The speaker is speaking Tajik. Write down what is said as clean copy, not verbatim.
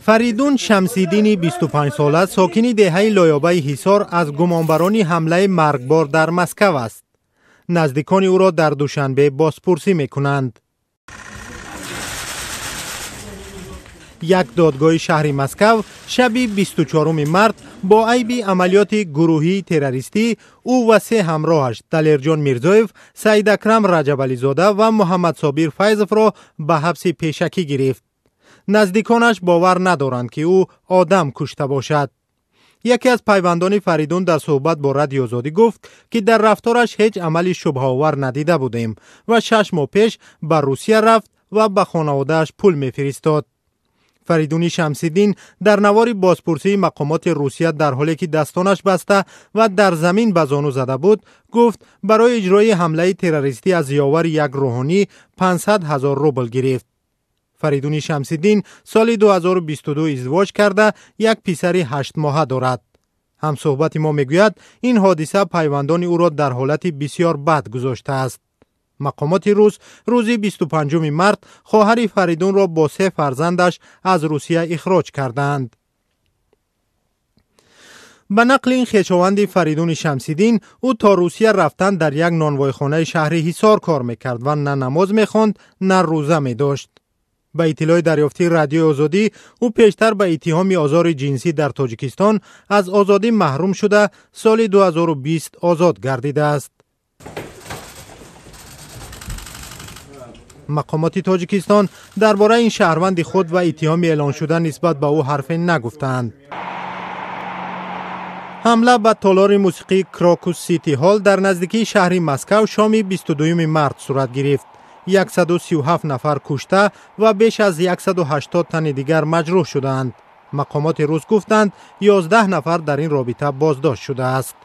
Фаридун Шамсиддини 25сола, сокини деҳаи Лоёбаи Ҳисор, аз гумонбарони ҳамлаи маргбор дар Москав аст. Наздикони ӯро дар Душанбе бозпурсӣ мекунанд. Як додгоҳи шаҳри Москав шаби 24 март бо айби амалиёти гурӯҳии террористӣ ӯ ва се ҳамроҳаш Далерҷон Мирзоев, Саидакрам Раҷабализода ва Муҳаммадсобир Файзовро ба ҳабси пешакӣ гирифт. Наздиконаш бовар надоранд, ки ӯ одам кушта бошад. Яке аз пайвандони Фаридун дар суҳбат бо Радиои Озодӣ гуфт, ки дар рафтораш ҳеҷ амали шубҳаовар надида будем ва 6 моҳ пеш ба Русия рафт ва ба хонаводааш пул мефиристод. Фаридуни Шамсиддин дар навори бозпурсии мақомоти Русия, дар ҳоле ки дастонаш баста ва дар замин ба зону зада буд, гуфт барои иҷрои ҳамлаи террористӣ аз ёвари як рӯҳонӣ 500 ҳазор рубл гирифт. Фаридуни Шамсиддин соли 2022 издивоҷ карда, як писари 8моҳа дорад. Ҳамсӯҳбати мо мегӯяд, ин ҳодиса пайвандони ӯро дар ҳолати бисёр бад гузоштааст. Мақомоти рус рӯзи 25 март хоҳари Фаридунро бо се фарзандаш аз Русия ихроҷ кардаанд. Ба нақли ин хешованди Фаридуни Шамсиддин, ӯ то Русия рафтан дар як нонвойхонаи шаҳри Ҳисор кор мекард ва на намоз мехонд, на рӯза медошт. Ба иттилои дарёфтии Радиои Озодӣ, ӯ пештар ба иттиҳоми озори ҷинсӣ дар Тоҷикистон аз озодӣ маҳрум шуда, соли 2020 озод гардидааст. Мақомоти Тоҷикистон дар бораи ин шаҳрванди худ ва иттиҳоми эълоншуда нисбат ба ӯ ҳарфе нагуфтаанд. Ҳамла ба толори мусиқии Крокус Сити Ҳол дар наздикии шаҳри Москав шоми 22 март сурат гирифт. 137 нафар кушта ва беш аз 180 тани дигар маҷрӯҳ шудаанд. Мақомоти рус гуфтанд, 11 нафар дар ин робита боздошт шудааст.